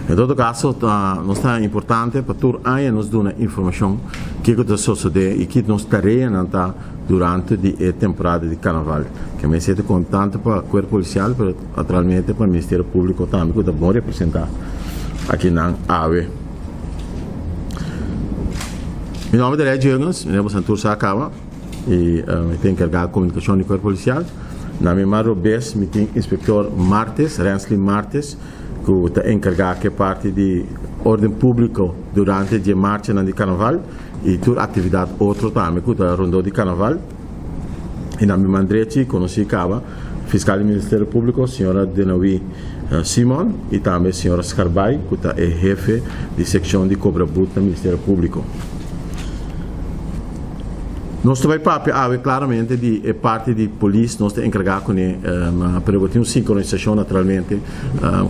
En todo kaso ta nos ta importante pa tur aña nos duna informashon kiko ta sosodé i ki nos tareanan ta durante di e temporada di karnaval. Ke mester ta kon tantu pa Kuerpo Polisial pero naturalmente pa Ministerio Públiko tambe ku ta bon representá akinan awe. Mi nòmber ta Red Jurgens, mi nòmber Santur sa kaba. I mi ta enkargá komunikashon di Kuerpo Polisial. Na mi man robes mi tin Inspektor Martes, Rensley Martes, ku ta enkargá ku e parti di órden públiko durante di e marchanan di karnaval i tur aktividat otro tambe ku ta rondó di karnaval. I na mi man drechi konosí kaba Fiskal di Ministerio Públiko, señora Denawi Simon i tambe señora Scarbay ku ta e hefe di sekshon di kobra but na Ministerio Públiko. Nos ta bai papia awe klaramente di e parti di polis nos ta enkargá kuné, pero bo tin un sinkronisashon naturalmente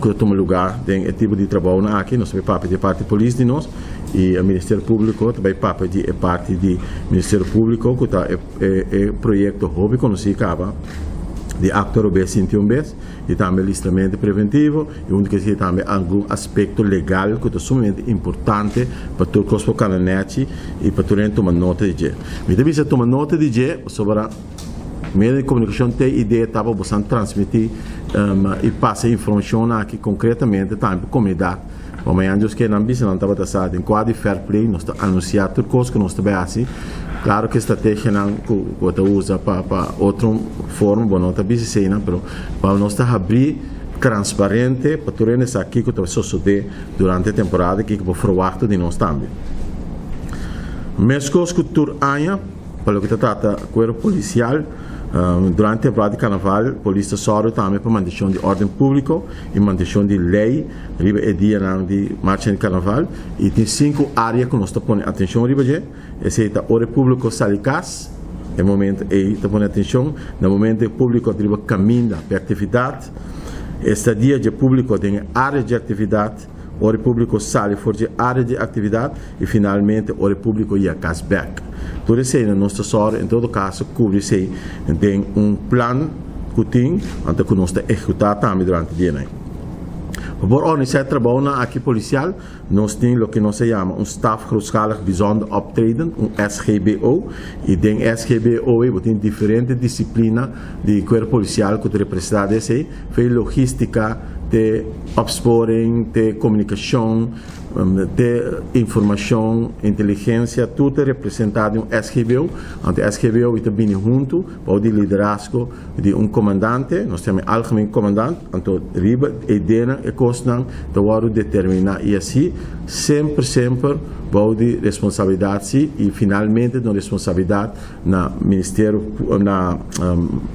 ku ta tuma lugá den e tipo di trabounan aki. Nos ta bai papia di e parti polis di nos i e Ministerio Públiko ta bai papia di e parti di Ministerio Públiko ku ta e e proyekto hopi konosí kaba di Akto Robes Sinti Un Bes i tambe listramentu preventivo i huntu ku esei tambe algun aspekto legal ku ta sumamente importante pa tur kos por kana nèchi i pa tur hende tuma nota di dje. Mi ta bisa tuma nota di dje pasobra medio di komunikashon te idea ta pa bosan transmití i pasa informashonnan aki konkretamente tambe pa komunidat. Pa mañana Dios ke nan bisa nan tabata sa den kua di fair play nos ta anunsia tur kos ku nos ta bai hasi. Klaro ku e strategianan ku bo ta usa pa pa otro forma bo no ta bisa eseinan pero pa nos ta habrí transparente pa tur hende sa kiko ta sosodé durante e temporada kiko por ferwachta di nos tambe. Meskos ku tur aña. Pa loke ta trata kuerpo polisial, durante temporada di karnaval polis ta sòru tambe pa mantenshon di órden públiko i mantenshon di lei riba e dianan di marcha di karnaval. I tin sinku área ku nos ta pone atenshon riba dje. Esei ta ora e públiko sali kas, e momento ei ta pone atenshon. Na momento e públiko ta riba kaminda pa e aktividat, estadia dje públiko den e área dje aktividat, Ora e públiko sali for dje área di aktividat i finalmente ora e públiko yega kas bèk. Tur eseinan nos ta sòru en todo kaso kubri esei den un plan ku tin anto ku nos ta ehekutá tambe durante dianan. Pa por organisá e trabounan aki polisial nos tin loke nos ta yama un Staf Grootschalig Bijzonder Optreden, un SGBO, i den SGBO ei bo tin diferente disiplina di kuerpo polisial ku ta representá den esei, fe logístika, te opsporing, te komunikashon, te informashon, inteligensia, tur ta representá den un SGBO. Anto e SGBO i ta bini huntu bou di liderazgo di un komandante, nos ta yama e algemeen komandant, anto riba e ideanan, e kosnan ta wòrdu determiná i así semper semper bou di responsabilidat si i finalmente nos responsabilidat na ministerio na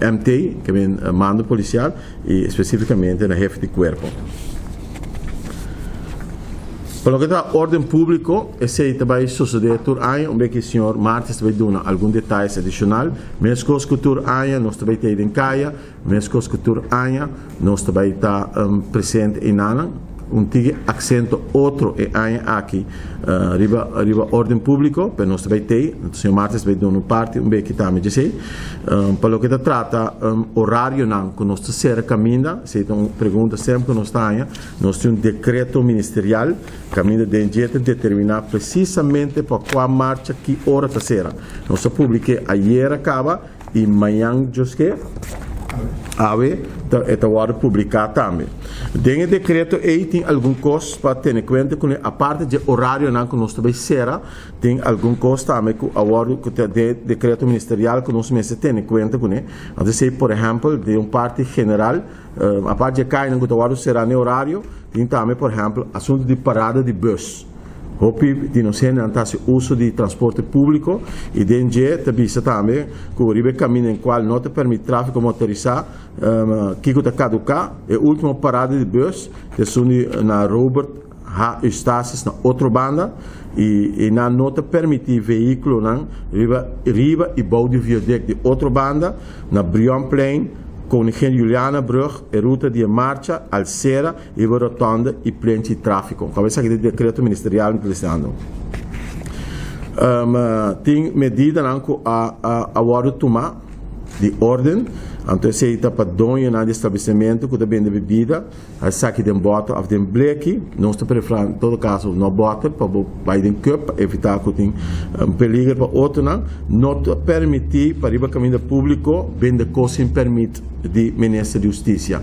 MT, ke men mando polisial. i spesífikamente na hefe di kuerpo. Pa loke ta órden públiko, esei ta bai sosodé tur aña, un bes ku señor Martes ta bai duna algun detayes adishonal. Meskos ku tur aña nos ta bai ta ei den kaya, meskos ku tur aña nos ta bai ta presente einanan. Un tiki aksento otro e aña aki riba riba órden públiko, pero nos ta bai tei. Señor Martes ta bai duna un parti un beki tambe djesei. Pa loke ta trata orarionan ku nos ta sera kaminda, esei ta un pregunta semper ku nos ta haña. Nos tin un dekreto ministerial kaminda den dje ta determiná presisamente pa kua marcha ki ora ta sera. Nos a publik'é ayera kaba i mañan djoske, awe, ta e ta wòrdu publiká tambe. Den e dekreto ei tin algun kos pa tene kuenta kuné aparte dje orarionan ku nos ta bai sera. Tin algun kos tambe ku a wòrdu ku ta den dekreto ministerial ku nos mester tene kuenta kuné. Anto esei por ehèmpel den un parti general, apart di e kainan ku ta wòrdu será n'e orario, tin tambe por ehèmpel asuntu di parada di bùs. Hopi di nos hendenan ta hasi uso di transporte públiko i den dje ta bisa tambe ku riba e kaminda en kual no ta permití tráfiko motorisá, kiko ta kaduká. E último parada di bùs ta esun di na Robert. Ha Eustatius na otro banda i nan no ta permití vehíkulonan riba riba i bou di viadùkt di otro banda na Brionplein, Koningin Julianabrug, e ruta di e marcha, Alcera, riba rotònde i plenchi di tráfiko. Kaba esaki ta e dekreto ministerial mi ta lesiando. Tin medidanan ku a a wòrdu tumá di órden. Anto esei ta pa doñonan di establesementu ku ta bende bibida, esaki den bòter òf den bleki. Nos ta preferá en todo kaso no bòter pa bo bai den kùp pa evitá ku tin peliger pa otronan. No ta permití pa riba kaminda públiko bende kos sin pèrmit di Minister di Hustisia.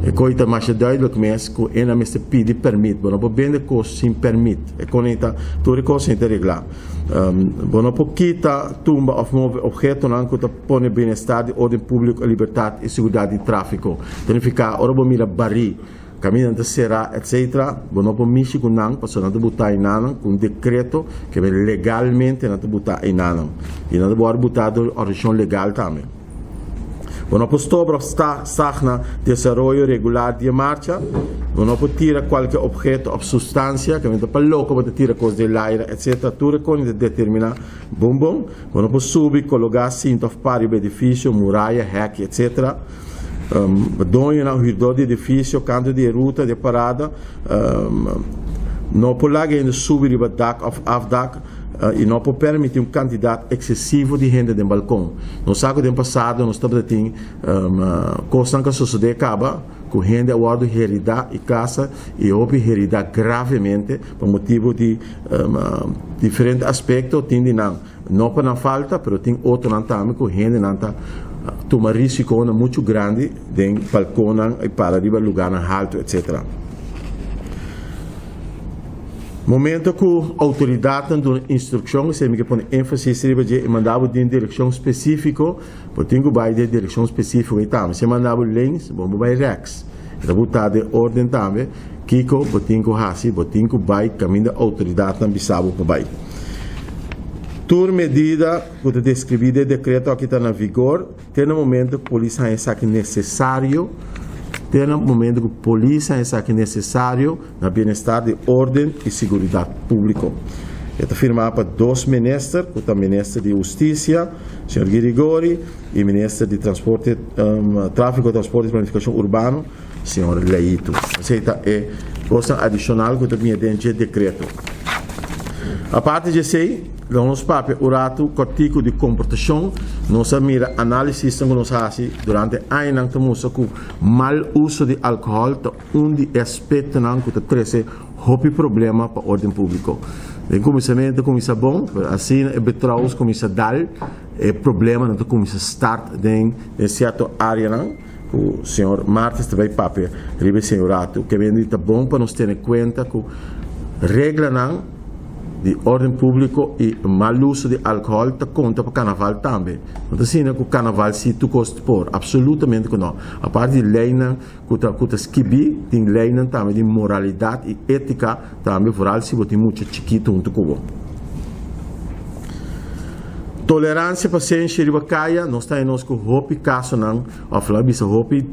E koi ta masha duidelijk mes ku e nan mester pidi pèrmit. Bo no por bende kos sin pèrmit. E koni ta tur e kos ta reglá. Bo no por kita, tumba òf move ophetonan ku ta pone bienestar di órden públiko, libertat i siguridat di tráfiko. Ta nifiká ora bo mira barí, kamindanan ta será etsetera, bo no por mishi ku nan pasobra nan ta butá einanan ku un dekreto ke legalmente nan ta butá einanan i nan ta wòrdu butá dor organisashon legal tambe. Bo no por stobra of stagna desaroyo regular di e marcha. Bo no por tira kualke obheto of sustansia, ke ta pa loko bo ta tira kos den laira etc. Tur e kos ta determiná bon bon. Bo no por subi, kologá, sinta of para riba edifisio, muraya, hèki etc. Doñonan of hürdó di edifisio kantu di e ruta di e parada no por laga hende subi riba dak of afdak. I no por permití un kantidat eksesivo di hende den balkon. Nos sa ku den pasado nos tabata tin kosnan ku a sosodé kaba ku hende a wòrdu heridá i kasa i hopi heridá gravemente pa motibu di diferente aspekto. Tin di nan no pa nan falta pero tin otronan tambe ku hendenan ta tuma risikonan muchu grandi den balkonnan i para riba lugánan haltu etsetera. Momento ku outoridatnan duna instrukshon, esei mi ke pone énfasis riba dje, e manda bo den direkshon spesífiko, bo tin ku bai den direkshon spesífiko ei tambe. Si e manda bo links, bo por bai rèks. E ta butá den órden tambe kiko bo tin ku hasi, bo tin ku bai kaminda outoridatnan bisa bo pa bai. Tur medida ku ta deskribí den e dekreto aki ta na vigor. Te na momento ku polis haña esaki nesesario, te na momento ku polis haña esaki nesesario na bienestar di orden i siguridat públiko. E ta firmá pa dos minister, ku ta minister di Hustisia, señor Girigori, i minister di Transporte, Tráfiko, Transporte i Planifikashon Urbano, señor Leito. Esei ta e kosnan adishonal ku ta bini den dje dekreto. Aparte di esei, lo nos papia un ratu kòrtiku di komportashon. Nos a mira análisisnan ku nos hasi durante añanan ta mustra ku mal uso di alkohòl ta un di e aspektonan ku ta trese hopi problema pa órden públiko. Den kuminsamentu ta kuminsá bon, pero asina e betrous kuminsá dal, e problemanan ta kuminsá start den sierto áreanan. Ku señor Martes ta bai papia riba esei un ratu. Ke bende ta bon pa nos tene kuenta ku reglanan di orden públiko i mal uso di alkohòl ta konta pa karnaval tambe. No ta asina ku karnaval si tur kos por, apsolutamente ku no. Aparte di leinan ku ta ku ta skibí, tin leinan tambe di moralidat i étika tambe, vooral si bo tin mucha chikitu huntu ku bo. Toleransia, pasenshi riba kaya, nos ta nos ku hopi kasonan, òf laga bisa hopi,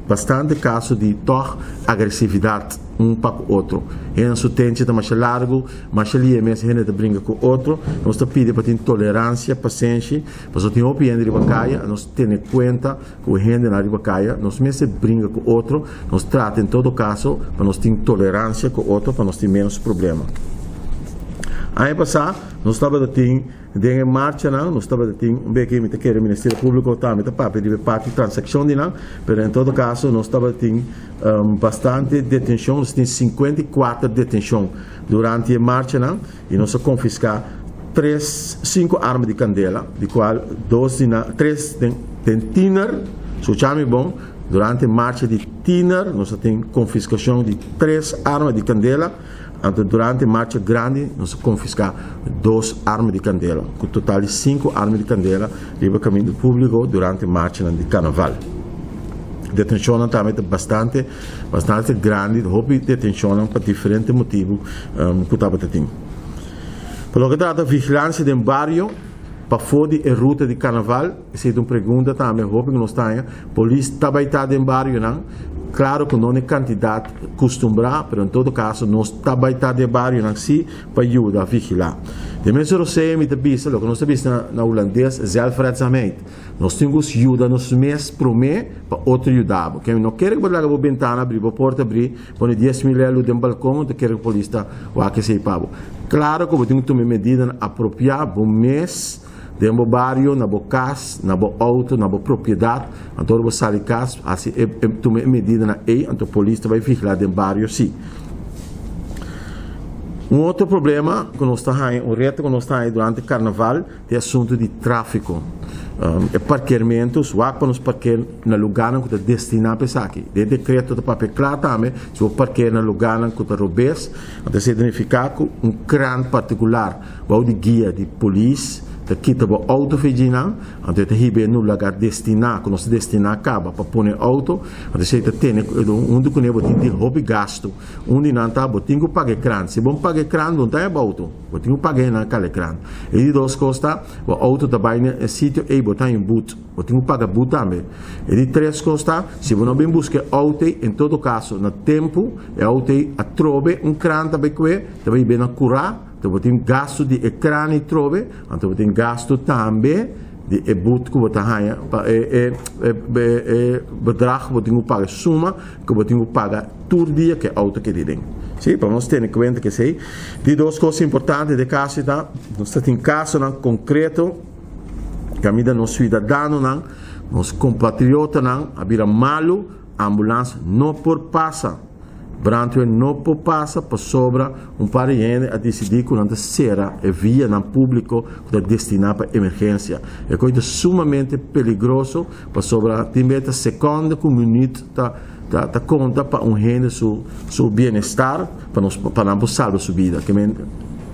bastante kaso di tòg agresividat un pa ku otro. Hende su tenchi ta masha largu, masha lie mes hende ta bringa ku otro. Nos ta pidi pa tin toleransia, pasenshi, pasobra tin hopi hende riba kaya, nos tene kuenta ku hendenan riba kaya, nos mester bringa ku otro, nos trata en todo kaso pa nos tin toleransia ku otro pa nos tin ménos problema. Aña pasá nos tabata tin den e marchanan, nos tabata tin, un beki mi ta kere Ministerio Públiko tambe ta papia riba e parti transakshon di nan, pero en todo kaso nos tabata tin bastante detenshon, nos tin 54 detenshon durante e marchanan i nos a konfiská tres, sinku arma di kandela, di kual dos di nan, tres den den tiner, skucha mi bon, durante marcha di tiner nos a tin konfiskashon di tres arma di kandela, anto durante marcha grandi nos a konfiská dos arma di kandela, ku total di sinku arma di kandela riba kaminda públiko durante marchanan di karnaval. Detenshonnan tambe ta bastante, bastante grandi, hopi detenshonnan pa diferente motibu ku tabata tin. Pa loke trata vigilansia den bario pafó di e ruta di karnaval, esei ta un pregunta tambe hopi ku nos ta haña. Polis ta bai ta den barionan? Klaro ku no na e kantidat kustumbrá, pero en todo kaso nos ta bai ta den barionan sí pa yuda vigilá. Den mes rosea mi ta bisa loke nos ta bisa na hulandes zelfredzaamheid. Nos tin ku yuda nos mes promé pa otro yuda bo. Kende no kere ku bo laga bo bentana abrí, bo porta abrí, Pone 10,000 elu den balkon ta kere ku polis ta wak esei pa bo. Klaro ku bo tin ku tuma e medidanan apropiá bo mes. Den bo bario, na bo kas, na bo outo, na bo propiedat, anto ora bo sali kas, hasi e tuma e medidanan ei, anto polis ta bai vigilá den bario sí. Un otro problema ku nos ta haña, un reto ku nos ta haña durante karnaval ta e asuntu di tráfiko. E parkermentu, wak pa nos parker na lugánan ku ta destiná pa esaki. Den e dekreto ta papia kla tambe, si bo parker na lugánan ku ta robes, anto esei ta nifiká ku un krant partikular bou di guia di polis ta kita bo outo for dje nan, anto e ta hib'é na un lugá destiná, ku nos ta destiná kaba pa pone outo, anto esei ta tene huntu kuné bo tin di hopi gastu. Un di nan ta bo tin ku paga e krant. Si bo no paga e krant bo no ta heba outo. Bo tin ku paga e nan kal e krant. E di dos kos ta bo outo ta bai na e sitio ei bo ta haña un but. Bo tin ku paga but tambe. E di tres kos ta si bo no bin buska e outo ei en todo kaso na tempu e outo ei atrobe un krant ta bai kue ta bai hib'é na kurá. Anto bo tin gastu di e krani atrobe, anto bo tin gastu tambe di e but ku bo ta haña pa e e e bedrag ku bo tin ku paga, e suma ku bo tin ku paga tur dia ku e outo keda den. Sí, pa nos tene kuenta ku esei. Di dos kos importante den e kaso ta, nos ta tin kasonan konkreto kaminda nos siudadanonan, nos kompatriotanan a bira malu, ambulans no por pasa. Brandweer no por pasa pasobra un par di hende a disidí ku nan ta sera e vianan públiko ku ta destiná pa emergensia. E kos ta sumamente peligroso pasobra tin bes ta sekònde ku minüt ta ta konta pa un hende su su bienestar pa nos pa nan por salba su bida. Ke men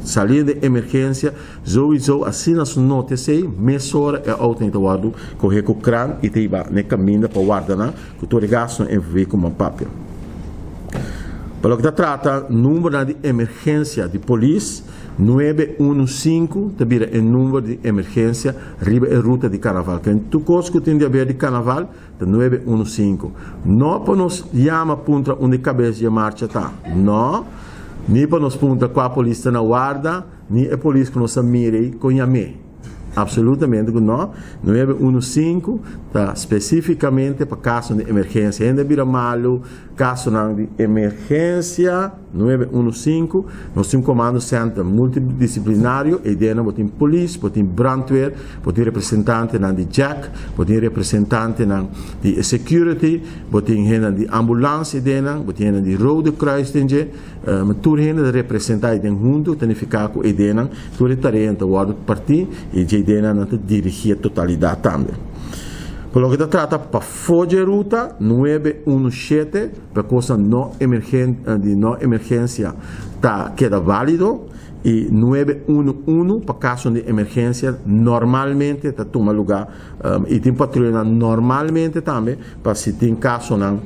saliendo di emergensia Zoizo asina su nota esei, mesora e outonan ta wòrdu kohe ku kran i ta hiba na e kaminda pa warda nan ku tur e gastunan envolví ku man papia. Pa loke ta trata numbernan di emergensia di polis, nuebe unu sinku ta bira e number di emergensia riba e ruta di karnaval. Ken tur kos ku tin di haber di karnaval ta nuebe unu sinku. No pa nos yama puntra unda e kabes dje marcha ta, no, ni pa nos puntra kua polis ta na warda, Ni e polis ku nos a mira ei kon yam'é? Absolutamente ku no. Nuebe unu sinku ta spesífikamente pa kasonan di emergensia. Hende a bira malu, kasonan di emergensia, 915. Nos tin un komando sènter multidisiplinario. Ei dena bo tin polis, bo tin brandweer, bo tin representantenan di jack, bo tin representantenan di e security, bo tin hendenan di ambulans ei dena, bo tin hendenan di Rode Kruis den dje. Tur hende ta representá i den huntu ta nifiká ku e ideanan, tur e tareanan ta wòrdu partí i dje ideanan nan ta dirigí e totalidat tambe. Pa loke ta trata pafó dje ruta nuebe unu shete pa kosnan no emergen di no emergensia ta keda válido i nuebe unu unu pa kasonan di emergensia normalmente ta tuma lugá i tin patruyanan normalmente tambe pa si tin kasonan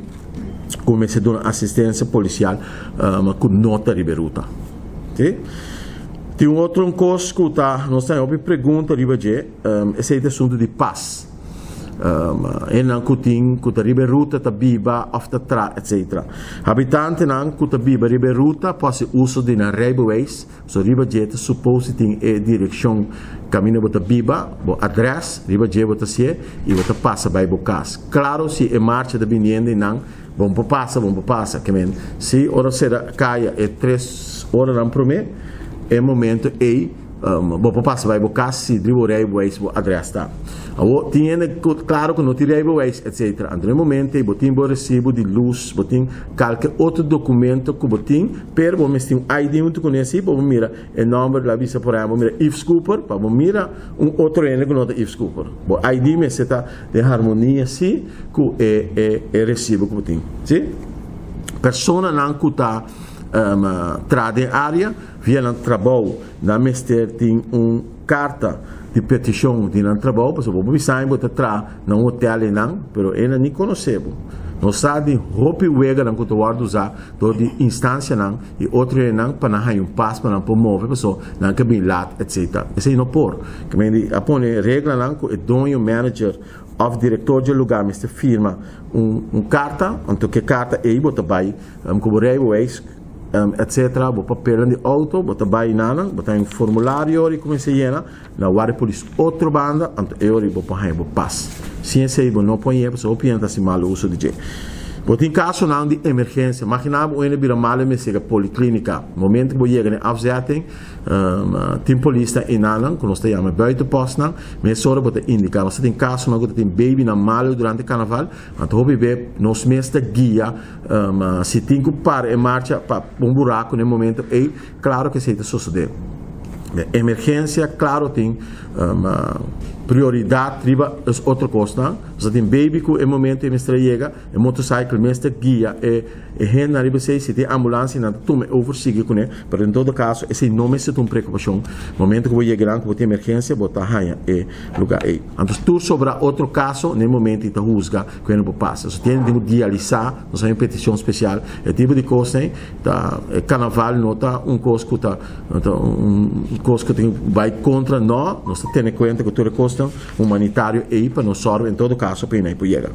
ku mester duna asistensia polisial ku no ta riba e ruta. Tin un otro kos ku ta nos ta haña hopi pregunta riba dje, esei ta asuntu di pas. Hendenan ku tin ku ta riba e ruta ta biba òf ta tra etsetera. Habitantenan ku ta biba riba e ruta por hasi uso di nan rijbewijs. So riba dje ta supos di tin e direkshon kaminda bo ta biba, bo adrès, riba dje bo ta sié i bo ta pasa bai bo kas. Klaro si e marcha ta biniendo i nan, bo no por pasa, bo no por pasa. Ke men, si ora sera kaya e tres oranan promé, e momento ei bo por pasa bai bo kas si riba bo rijbewijs bo adrès ta. Awor, tin hende ku klaro ku no tin rijbewijs etsetera. Anto na e momento ei bo tin bo resibo di lus, bo tin kalke otro dokumento ku bo tin. Pero bo mester un ID huntu kuné si pa bo mira e nòmber la bisa por ehèmpel bo mira Yves Cooper pa bo mira un otro hende ku no ta Yves Cooper. Bo ID mester ta den harmonia si ku e e e resibo ku bo tin. Si. Personanan ku ta traha den área via nan trabou nan mester tin un karta di petishon di nan trabou pasobra bo por bisa bo ta traha na un hotel einan pero e nan ni konosé bo. Nos sa di hopi weganan ku ta wòrdu usá dor di instancianan y otro hendenan pa nan haña un pas pa nan por move paso nan ke bin laat etc. Esey no por. Ke men di a pone reglanan ku e doño, manager of director dje lugar mester firma un un carta anto ke carta ey bo ta bay ku bo rijbewijs etc. Bo papelnan di auto bo ta bay nanan bo ta haña un formulario ora y cuminsa yena na warda polis otro banda anto e ora bo por haña bo pas. Sin esey bo no por hañ'e pasobra hopi hende ta haci mal uso di dje. Bo tin kasonan di emergensia. Magina bo un hende bira mal e mester yega poliklinika. Momento ku bo yega den afzetting, tin polisnan enanan ku nos ta yama buitenpostnan. Mesora bo ta indiká. Nos ta tin kasonan ku ta tin babynan malu durante karnaval. Anto hopi be nos mes ta guia si tin ku para e marcha pa un buraku na e momento ei, klaro ku esei ta sosodé. Emergensia klaro tin prioridat riba es otro kosnan. Nos ta tin baby ku e momento ei mester a yega, e motorcycle mes ta guia e hendenan riba esei, si tin ambulansia nan ta tuma e over sigui kuné, pero en todo kaso esei no mester ta un preokupashon. Momento ku bo yega nan ku bo tin emergensia bo ta haña e lugar ei. Anto tur sobra otro kaso na e momento ei ta husga ku hende por pasa. So tin hende tin ku dialisá, nos haña un petishon spesial. E tipo di kosnan ta e karnaval no ta un kos ku ta ta un kos ku tin bai kontra no, nos ta tene kuenta ku tur e kosnan humanitario ei pa nos sòru en todo kaso pa hende ei por yega.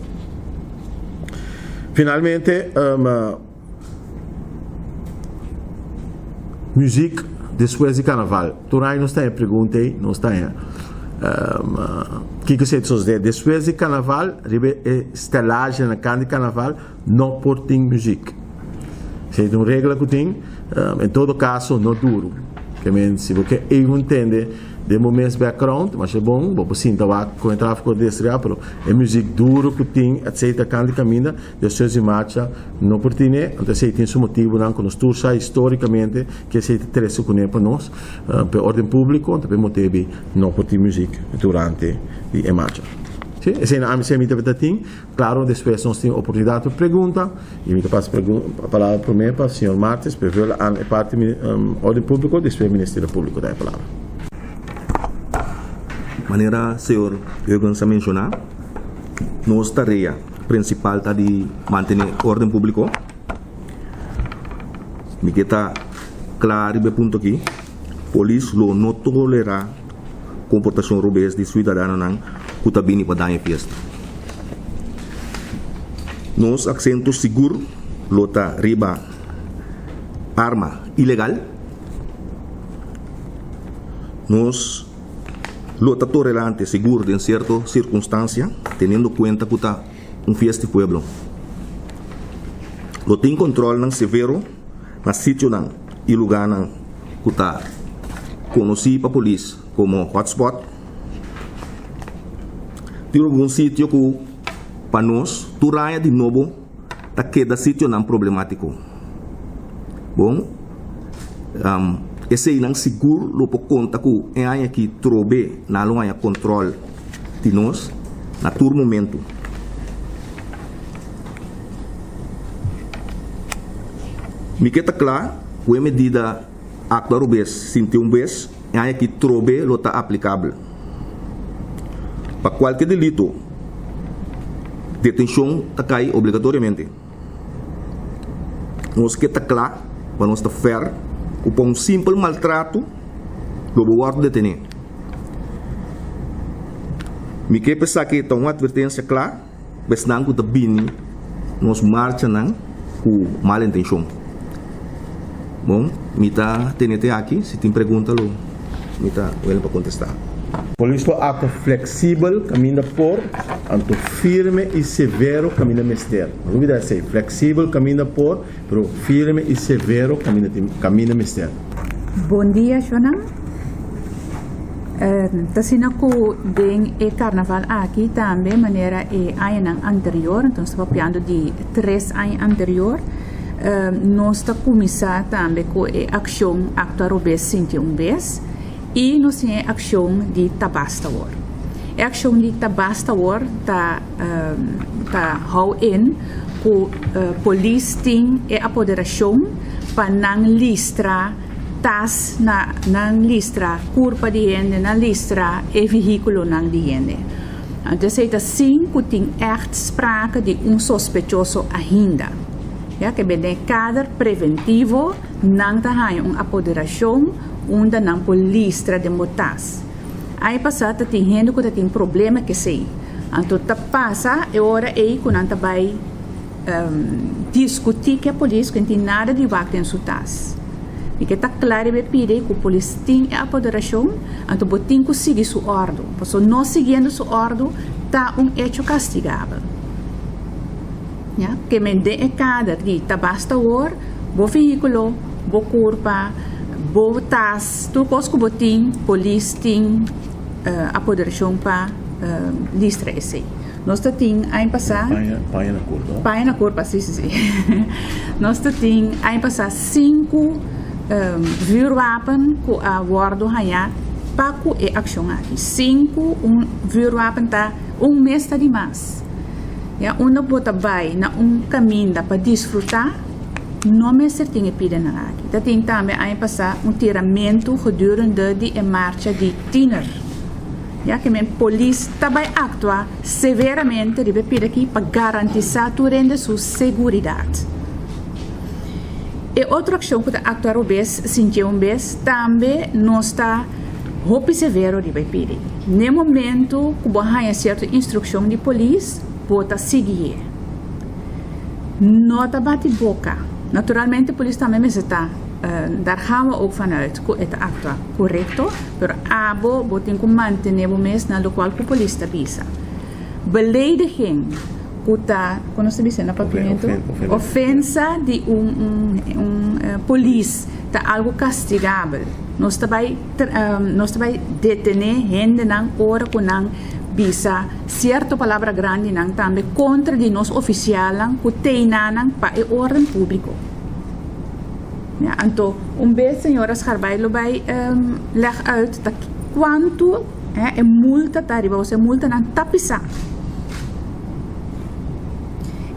Finalmente Muziek despues di carnaval. Tur aña nos ta haña pregunta ei, nos ta haña kiko esei ta sosode. Despues di carnaval, riba e stellage na kant di carnaval no por tin muziek. Esei ta un regla ku tin, en todo kaso no duru. Ke men si bo ke even tende den bo mes background, masha bon, bo por sinta wak kon e trafiko ta destriá, pero e muziek duru ku tin etcetera kant di kaminda, Despues di marcha no por tine, anto esei tin su motibunan ku nos tur sa histórikamente ke esei ta trese kuné pa nos, pa e órden públiko, anto pa e motibu no por tin muzik durante di e marcha. Sí, eseinan ami si ami tabata tin. Klaro despues nos tin oportunidat pa pregunta i mi ta pasa palabra promé pa señor Martes pa e vul aan e parti órden públiko, despues Ministerio Públiko ta e palabra. Manera señor Jurgens a menshoná, nos tarea. Prinsipal ta di mantene orden publiko. Mi ke ta kla riba e punto aki, polis lo no tolera komportashon robes di suidadanonan ku ta bini pa daña e fiesta. Nos aksento sigur lo ta riba arma ilegal. Nos. Lo ta tolerante sigur den sierto sirkunstansia, teniendo kuenta ku ta un fiesta di pueblo. Lo tin kontrolnan severo na sitionan i lugánan ku ta konosí pa polis komo hotspot. Tin algun sitio ku pa nos tur aña di nobo ta keda sitionan problemátiko. Bon, eseinan sigur lo por konta ku e aña aki trobe nan lo haña kontròl di nos na tur momentu. Mi ke ta kla ku e medida aktua robes sinti un bes e aña aki trobe lo ta aplikabel. Pa kualke delito, detenshon ta kai obligatoriamente. Nos ke ta kla pa nos ta fèr ku pa un simpel maltrato lo bo wòrdu detené. Mi ke pa esaki ta un atvertensia kla pa esnan ku ta bini nos marchanan ku mal intenshon. Bon, mi ta tene te aki, si tin pregunta lo mi ta wele pa kontestá. Polis lo aktua fleksibel kaminda por, anto firme i severo kaminda mester. No lubida esei, fleksibel kaminda por, pero firme i severo kaminda tin kaminda mester. Bon dia Shonan. Ta asina ku den e karnaval aki tambe manera e añanan anterior, entonces ta papiando di tres aña anterior, nos ta kuminsá tambe ku e akshon Aktua Robes Sinti Un Bes i nos tin e akshon di Tabasta Awor. E akshon di Tabasta Awor ta ta hou in ku polis tin e apoderashon pa nan listra tas na nan listra kurpa di hende, nan listra e vehíkulonan di hende. Anto esei ta sin ku tin ègt sprake di un sospechoso ainda. Ya ke den e kader preventivo nan ta haña un apoderashon unda nan por listra den bo tas. Aña pasá ta tin hende ku ta tin problema ku esei. Anto ta pasa e ora ei ku nan ta bai Diskutí ku e polis ku e no tin nada di wak den su tas. Mi ke ta kla riba e pidi ku polis tin e apoderashon, anto bo tin ku sigui su òrdu, pasobra no siguiendo su òrdu ta un echo kastigabel. Ya, ke men den e kader di ta basta awor, bo vehíkulo, bo kurpa, bo tas, tur kos ku bo tin, polis tin apoderashon pa listra esei. Nos ta tin aña pasá. Paña, paña na kurpa. Paña na kurpa, si, si, si. Nos ta tin aña pasá sinku vuurwapen ku a wòrdu hañá pa ku e akshon aki. Sinku un vuurwapen ta un mes ta dimas. Ya, unda bo ta bai na un kaminda pa disfrutá, no mester tin e pidanan aki. Ta tin tambe aña pasá un tiramentu gedurende di e marcha di tiner. Ya ke men polis ta bai aktua severamente riba e pida aki pa garantisá tur hende su seguridat. E otro akshon ku ta aktua robes sintié un bes, tambe nos ta hopi severo riba e pidi. N'e momento ku bo a haña sierto instrukshon di polis, bo ta siguié. No ta bati boka. Naturalmente polis tambe mester ta, daar gaan we ook vanuit ku e ta aktua korekto, pero abo bo tin ku mantené bo mes na lokual ku polis ta bisa. Belediging ku ta, kon nos ta bisa na papiamentu? Ofensa di un un polis ta algu kastigabel. Nos ta bai nos ta bai detené hendenan ora ku nan bisa sierto palabra grandinan tambe kontra di nos ofisialnan ku teinanan pa e órden públiko. Ya, anto un bes señora Scharbay lo bai lèg uit ta kuantu e multa ta riba bo, e multanan ta pisá.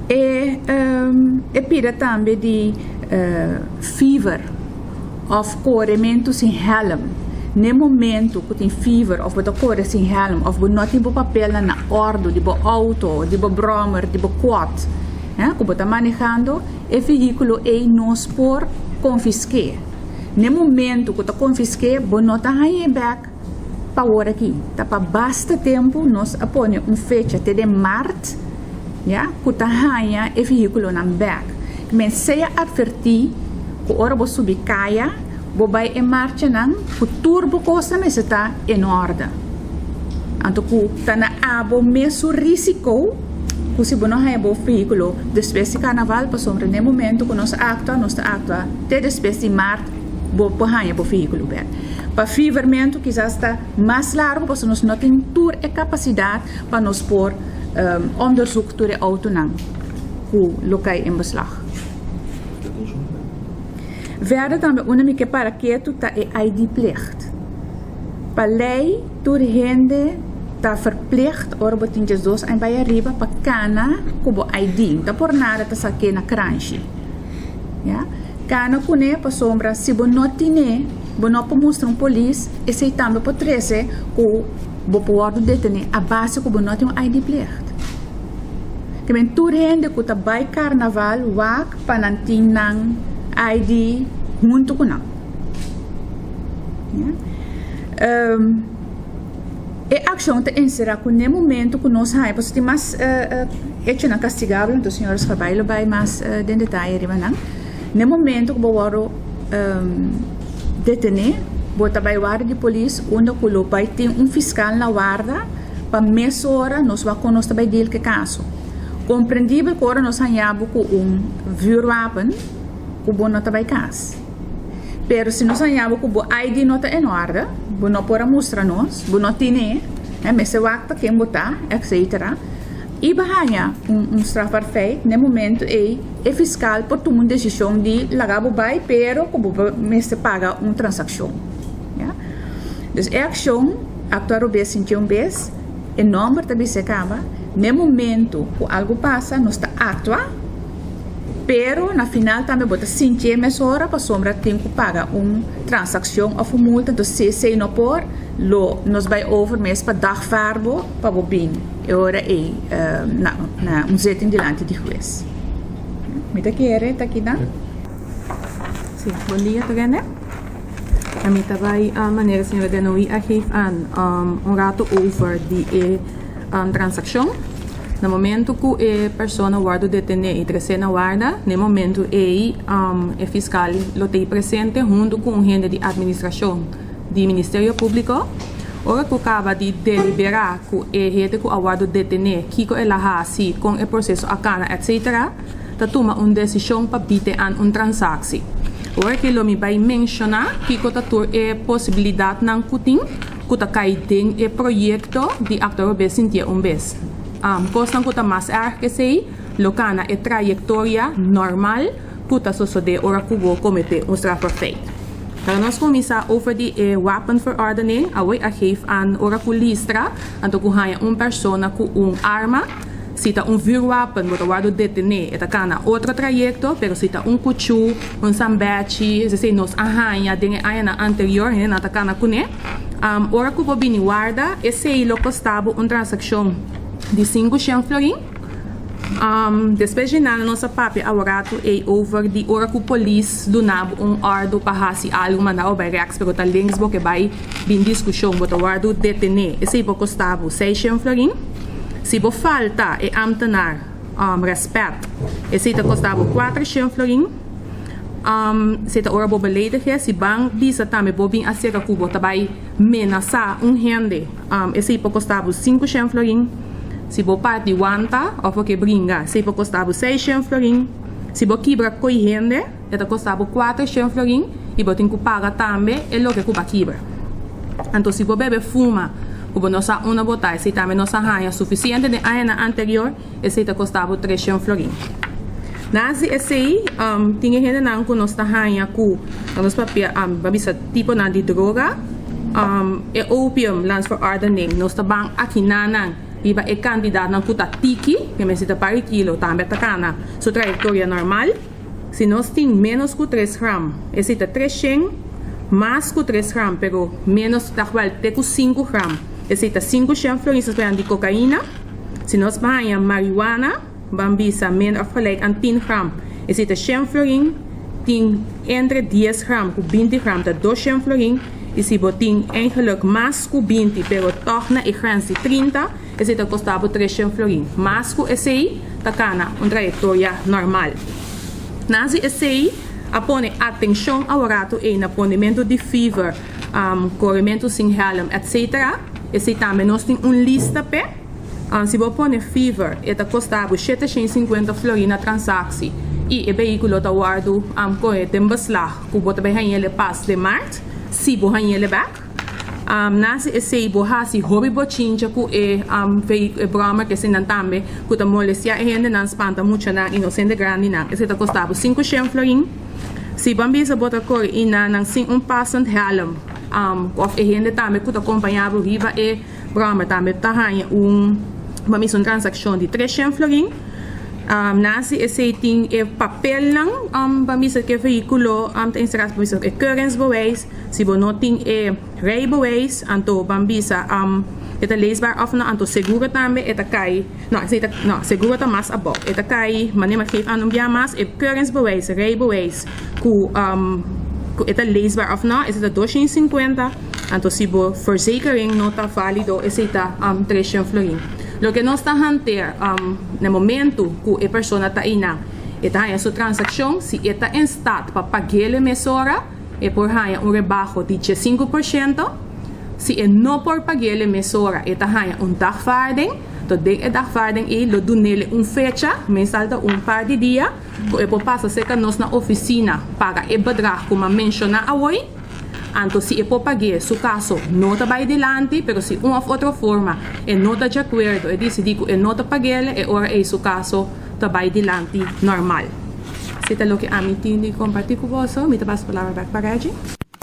E e pida tambe di fever òf korementu sin hèlm. N'e momentu ku tin fever òf bo ta kore sin hèlm òf bo no tin bo papelnan na òrdu di bo outo, di bo bròmer, di bo quad ku bo ta manehando, e vehíkulo ei nos por konfisk'é. N'e momentu ku ta konfisk'é bo no ta hañ'é bèk. Pa ora aki ta pa basta tempu nos a pone un fecha te den mart ya ku ta haña e vehíkulonan bèk. Men sea atvertí ku ora bo subi kaya bo bai e marchanan ku tur bo kosnan mester ta en orde. Anto ku ta na abo mes su risiko ku si bo no haña bo vehíkulo despues di karnaval pasobra na e momento ku nos aktua nos ta aktua te despues di mart. Bo por haña bo vehíkulo bèk. Pa fivermentu kisas ta mas largu pasobra nos no tin tur e kapasidat pa nos por onderzoek tur e outonan ku lo kai en beslag. Verder tambe unda mi ke para ketu ta e ID-plicht. Pa lei tur hende ta verplicht ora bo tin diesdos aña bai ariba pa kana ku bo ID. No ta por nada ta sak'é na kranshi. Ya. Kana kuné pasobra si bo no tin'é, bo no por mustra un polis, esei tambe por trese ku bo por wòrdu detené a base ku bo no tin un ID plicht. Te men tur hende ku ta bai karnaval wak pa nan tin nan ID huntu ku nan. Ya. E akshon ta enserá ku n'e momento ku nos haña, pasobra tin mas echonan kastigabel, anto señora Schabay lo bai mas den detaye riba nan. N'e momento ku bo wòrdu detené, bo ta bai warda di polis unda ku lo bai tin un fiskal na warda pa mesora nos wak kon nos ta bai deal ku e kaso. Komprendibel ku ora nos haña bo ku un vuurwapen ku bo no ta bai kas. Pero si nos haña bo ku bo ID no ta en orde, bo no por a mustra nos, bo no tine, e mester wak pa ken bo ta, etcetera, i bo haña un un strafbaar feit, na e momento ei e fiskal por tuma un desishon di laga bo bai, pero ku bo mester paga un transakshon. Ya. Dus e akshon aktua robes sinti un bes, e nòmber ta bisa e kaba, na e momento ku algu pasa nos ta aktua, Pero na final tambe bo ta sintié mesora pasobra tin ku paga un transakshon òf un multa, entonces si esei no por, lo nos bai over mes pa dagvaar bo pa bo bin e ora ei na na un zitting dilanti di hues. Mi ta kere ta kida. Sí, bon dia tur hende. Mi ta bai manera señora Denoí a geef aan un rato over di e transakshon. Na momento ku e persona wòrdu detené i tresé na warda, na e momento ei e fiskal lo ta ei presente huntu ku un hende di atministrashon di Ministerio Públiko. Ora ku kaba di deliberá ku e hende ku a wòrdu detené, kiko el a hasi, kon e proseso a kana, etc. Ta tuma un desishon pa bite an un transaksi. Ora ki lo mi bai menshoná kiko ta tur e posibilidatnan ku tin ku ta kai den e proyekto di Aktor Robes Sintié un bes. Kosnan ku ta mas erg ku esei lo kana e trayektoria normal ku ta sosodé ora ku bo kometé un strafbaar feit. Laga nos kuminsá over di e wapenverordening. Awor a geef aan ora ku listra, anto ku haña un persona ku un arma. Si ta un vuurwapen bo ta wòrdu detené, e ta kana otro trayekto, pero si ta un kuchú, un sambèchi, es esei nos a haña den e añanan anterior, hendenan ta kana kuné. Ora ku bo bini warda, esei lo kosta bo un transakshon di 500 florin. Despues di nada nos a papia aworatu ei over di ora ku polis duna bo un òrdu pa hasi algu, manda bo bai rèks, pero ta links bo ke bai bin diskushon, bo ta wòrdu detené. Esei por kosta bo 600 florin. Si bo falta e ámtenar rèspèt, esei ta kosta bo 400 florin. Esei ta ora bo beledig'é. Si ban bisa tambe bo bin aserka ku bo ta bai menasá un hende, esei por kosta bo 500 florin. Si bo parti wanta òf bo ke bringa, esei por kosta bo 600 florin. Si bo kibra koi hende, e ta kosta bo 400 florin i bo tin ku paga tambe e loke ku bo a kibra. Anto si bo bebe fuma ku bo no sa unda bo ta, esei tambe no sa haña sufisiente den añanan anterior, esei ta kosta bo 300 florin. Nas di esei, tin e hendenan ku nos ta haña ku nos papia, bo a bisa tiponan di droga, e opium landsverordening, nos ta ban akinanan riba e kantidatnan ku ta tiki, ke mester ta par di kilo, tambe ta kana su trayektoria normal. Si nos tin ménos ku 3 gram, esei ta 300, mas ku 3 gram, pero ménos ta wèl te ku 5 gram, esei ta 500 florin, nos ta di kokaina. Si nos haña marihuana, ban bisa minder òf gelijk aan 10 gram, esei ta 100 florin, tin entre 10 gram ku 20 gram ta 200 florin, i si bo tin eigenlijk mas ku 20, pero tòg na e grens di 30, esei ta kosta bo 300 florin. Mas ku esei ta kana un trayektoria normal. Nas di esei a pone atenshon aworatu ei na ponementu di fever, korementu sin hèlm, etc. Esei tambe nos tin un lista p'e. Si bo pone fever e ta kosta bo 750 florin na transaksi i e vehíkulo ta wòrdu kohe den beslag ku bo ta bai hañ'el pas den mart, si bo hañ'el bèk. Nasi esei bo hasi hopi bochincha ku e e bròmer ku eseinan tambe ku ta molestiá e hendenan, spanta muchanan inosente grandinan. Esei ta kosta bo 500 florin. Si bo a bisa bo ta kore i nan sin un passend hèlm òf e hende tambe ku ta kompañá bo riba e bròmer tambe ta haña un bo a misa un transakshon di 300 florin. Nasi esei tin e papelnan pa bisa ku e vehíkulo ta instalá, pa bisa e keuringsbewijs. Si bo no tin e rijbewijs, anto ban bisa e ta leesbaar of no, anto seguro tambe e ta kai, no, esei ta, no, seguro ta mas abou. E ta kai, manera mi a geef aan un bia mas, e keuringsbewijs, rijbewijs, ku ku e ta leesbaar of no, esei ta 250, anto si bo verzekering no ta valido, esei ta 300 florin. Loke nos ta hanteer na momento ku e persona ta einan, e ta haña su transakshon, si e ta in staat pa pag'el e mesora, e por haña un rebaho di 15%. Si e no por pag'el mesora, e ta haña un dagvaarding. Anto den e dagvaarding ei lo dun'el un fecha, meestal ta un par di dia, ku e por pasa serka nos na ofisina paga e bedrag ku mi a menshoná awor. Anto si e por pag'é, su kaso no ta bai dilanti, pero si un òf otro forma e no ta di akuerdo, e disidí ku e no ta pag'el, e ora ei su kaso ta bai dilanti normal. Esei ta loke ami tin di kompartí ku boso. Mi ta pasa palabra bèk pa Reggie.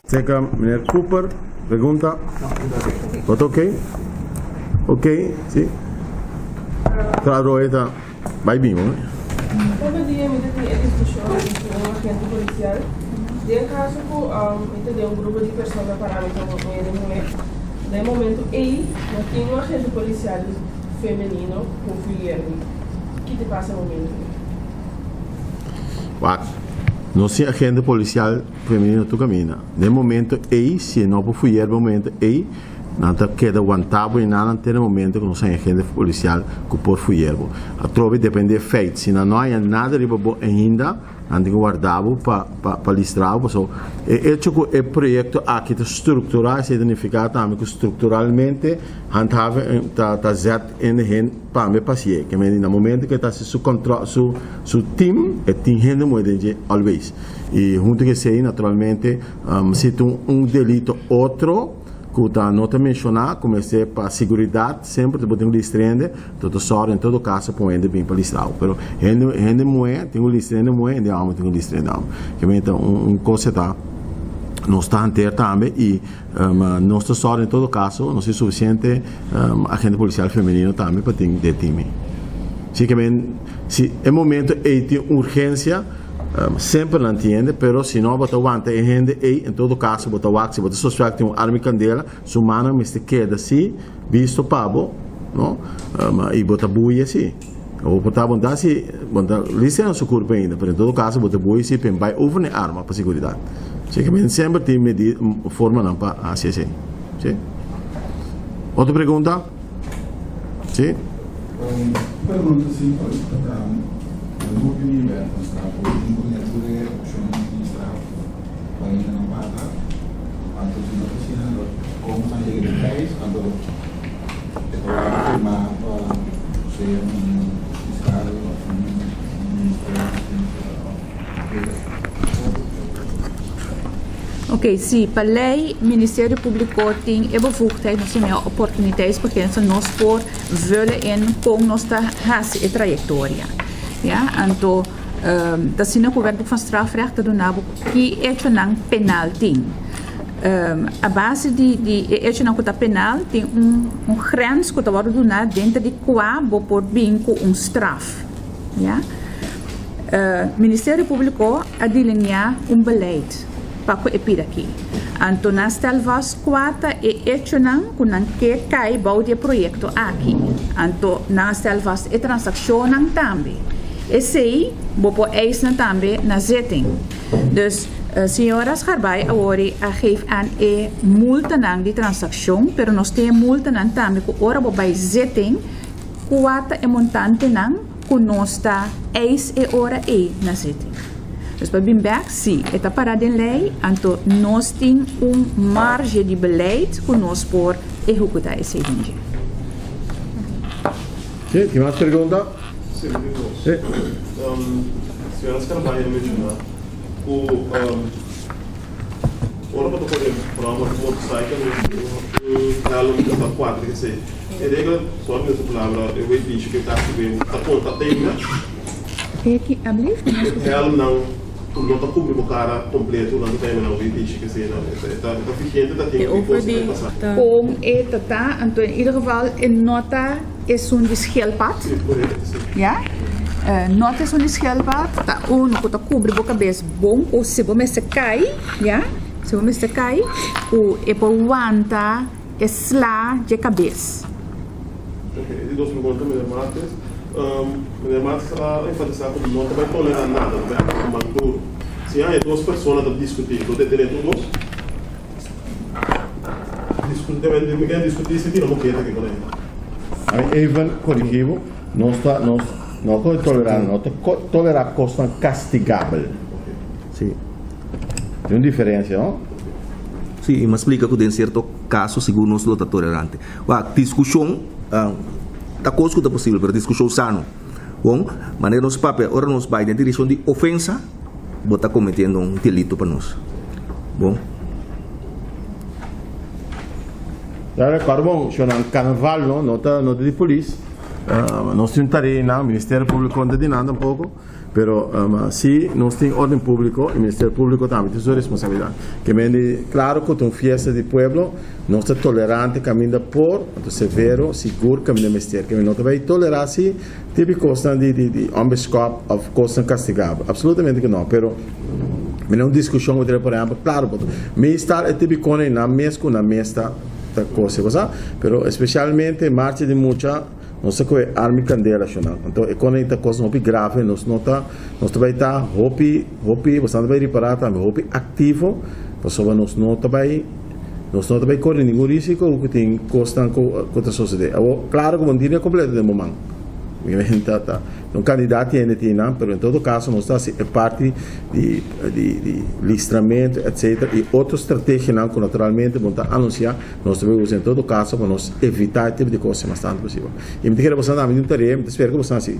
Seca meneer Cooper, pregunta? Bo ta ok? Ok, si. Claro, e ta bai bin, hoor. Otro dia mi ta tin e diskushon ku un agente polisial. Den kaso ku mi ta den un grupo di persona pará mi ta un hende muhé. Na e momento ei no tin un agente polisial femenino ku fuyé mi. Ki ta pasa e momento ei? Wak, nos tin agente polisial femenino tur kaminda. Den e momento ei, si e no por fuyé den e momento ei, nan ta keda wantá bo i nan te na momento ku nos haña agente polisial ku por fuyé bo. Atrobe depende e feit. Si nan no haña nada riba bo ainda. Nan tin ku warda bo pa pa listra bo. Pasobra e echo ku e proyekto aki ta strukturá esei ta nifiká tambe ku strukturalmente handhaven ta ta zet in de hende tambe pa hasié. Ke mende na momento ku e ta hasi su kontrol su su team e tin hende muhé den dje always. I huntu ku esei naturalmente si ta un delito otro. Ku ta no ta menshoná ku mester pa siguridat semper ta bo tin ku listra hende, to ta sòru en todo kaso pa un hende bin pa listra bo. Pero hende hende muhé tin ku listra hende muhé, hende hòmber tin ku listra hende hòmber. Kimente un un kos e ta nos ta hanteer tambe i nos ta sòru en todo kaso nos tin sufisiente agente polisial femenino tambe pa tin den team. Si kimente si e momento ei tin urgensia. Semper nan tin hende, pero si no bo ta wanta e hende ei, en todo caso bo ta wak si bo ta sospechá ku tin un arma di kandela, su mannan mester keda si bisto pa bo, no, i bo ta bui asi. Bo por ta bonta si bo ta lista na su kurpa ainda, pero en todo caso bo ta bui si pen bai over na e arma pa seguridat. Así ke men semper tin medi formanan pa hasi esei. Si. Otro pregunta? Sí. Un pregunta simpel ta algun opinion wet van straf por tin ku net tur e opshonnan di straf pa hende nan pata anto si no ta asina lo kon nan yega den prijs anto e ta wòrdu firmá pa sea un fiskal òf un ministerio di hustisia òf Ok, si, pa lei Ministerio Publico tin e bevoegdheid, nos tin e oportuniteitsbeginsel, nos por vullen in kon nos ta hasi e trayectoria. Ya, anto ta asina ku Wetboek van Strafrecht ta duna bo ki echonan penal tin. A base di di e echonan ku ta penal tin un un grens ku ta wòrdu duna denter di kua bo por bin ku un straf. Ya. Ministerio Públiko a delineá un beleid pa ku e pida aki. Anto nan stel vast kua ta e echonan ku nan ke kai bou di e proyekto aki. Anto nan a stel vast e transakshonnan tambe. Esei bo por eisnan tambe na zitting. Dus señora Scharbaai awor a geef aan e multanan di transakshon, pero nos tin e multanan tambe ku ora bo bai zitting kua ta e montantenan. Ku nos ta eis e ora ei na zitting. Dus pa bin bek, si e ta para den lei, anto nos tin un marge di beleid ku nos por ehekutá esei den dje. Sí, tin mas pregunta? Sí, mi tin dos. Sí. Señora Scarbaia a menshoná ku ora bo ta kore broma ku motorcycle un helm ku ta kuadra esei. E regla, sorry mi usa palabra, e wet dishi ku e taxi bin ta konta teina. E ki ablief? Mi no E skucha. helmnan ku no ta kubri bo kara kompleto, nan ta tene nan wet dishi ke esei nan e ta e ta vigente ta E tin ki over kos di ta pasa. ta. Kon e ta ta, anto in ieder geval e no ta esun di schelpad. Si, korekto, si. Ya, no ta esun di schelpad, ta unu ku ta kubri bo kabes bon ku si bo mester kai, ya, si bo mester kai ku e por wanta. E sla dje kabes. Ok, e di dos pregunta, meneer Martes. Meneer Martes a enfatisá ku no ta bai tolerá nada, ta bai aktua man duru. Si haña dos persona ta diskutí, lo detené tur dos? Diskutí, mi ke diskutí si tira mokete aki por ehempel. Ami even korigí bo, nos ta, nos no ta tolerá, no ta tolerá kosnan kastigabel. Sí. Tin un diferencia, no? Sí, i mi a splika ku den sierto kaso sigur nos lo ta tolerante. Wak, diskushon ta kos ku ta posibel, pero diskushon sano. Bon, manera nos papia, ora nos bai den direkshon di ofensa, bo ta kometiendo un delito pa nos. Bon. Ya recorda bon, shownan carnaval no, no ta, no ta di polis. Nos tin un tarea einan, Ministerio Publico no ta di nan tampoco. Pero si nos tin orden publico y Ministerio Publico tambe tin su responsabilidad. Ke men di claro cu ta un fiesta di pueblo, nos ta tolerante caminda por, anto severo, sigur caminda mester. Ke men no ta bay tolera si tipo cosnan di di di onbeskop of cosnan castigabel. Absolutamente cu no, pero mi na un discusion cu por ehempel, claro bo ta meestal e tipo con nan mes cu nan mes ta ta cose, bo sa? Pero especialmente marcha di mucha. Nos ta kohe arma i kandela shonnan. Anto e kos ta kos hopi grave, nos no ta, nos ta bai ta hopi, hopi, boso ta bai ripará tambe, hopi aktivo, pasobra nos no ta bai, nos no ta bai kore ningun risiko ku tin kosnan ku ku ta sosodé. Awor, klaro ku bo no tin e kompleto den bo man. Mi ta ta un kandidat hende tin nan, pero en todo kaso nos ta hasi e parti di di di listramentu etcetera i otro strategianan ku naturalmente bo ta anunsiá nos ta bai usa en todo kaso pa nos evitá e tipo di kos mas tantu posibel. I mi ta kere boso tambe di un tarea, mi ta spera ku boso hasi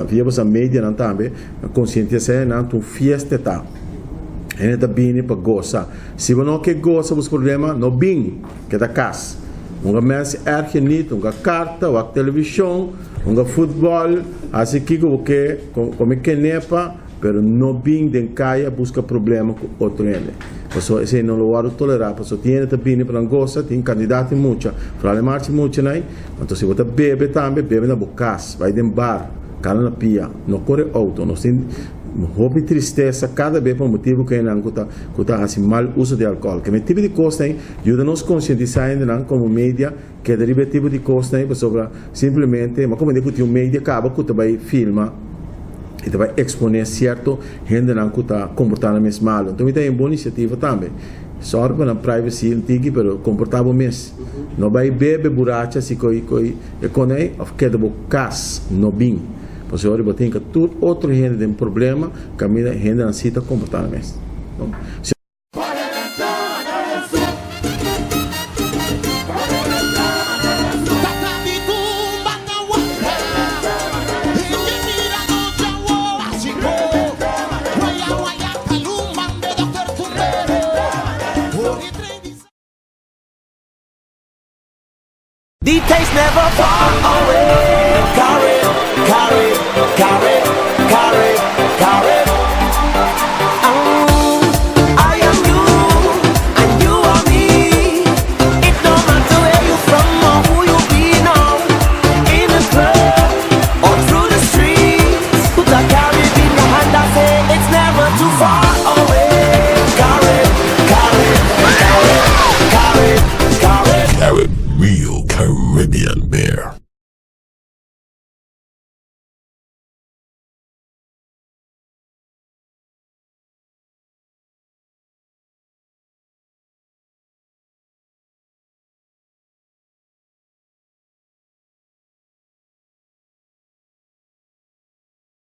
via boso medianan tambe konsientisá nan ku un fiesta ta. Hende ta bini pa gosa. Si bo no ke gosa bo problema, no bin, keda kas. Hunga mens erg je niet, hunga karta, wak televishon, hunga futbòl, hasi kiko bo ke, kome kenepa, pero no bin den kaya buska problema ku otro hende. Pasobra esei no lo wòrdu tolerá, pasobra tin hende ta bini pa nan gosa, tin kandidat di mucha, foral e marcha muchanan, anto si bo ta bebe tambe, bebe na bo kas, bai den bar, kana na pia, no kore outo. Nos tin Hopi tristesa kada be pa motibu ku hendenan ku ta ku ta hasi mal uso di alkòl. Keme tipo di kosnan ei yuda nos konsientisá hendenan komo media keda riba e tipo di kosnan ei pasobra simplemente ma komende ku tin un media kaba ku ta bai filma i ta bai eksponé sierto hendenan ku ta komportá nan mes malu. Enton mi ta haña un bon inisiativa tambe. Sòru pa nan privacy un tiki pero komportá bo mes. No bai bebe buracha si koi koi e kon ei òf keda bo kas no bin. Pasobra bo tin ka tur otro hende den problema kaminda hendenan si ta komportá nan mes. Si. The taste never far away.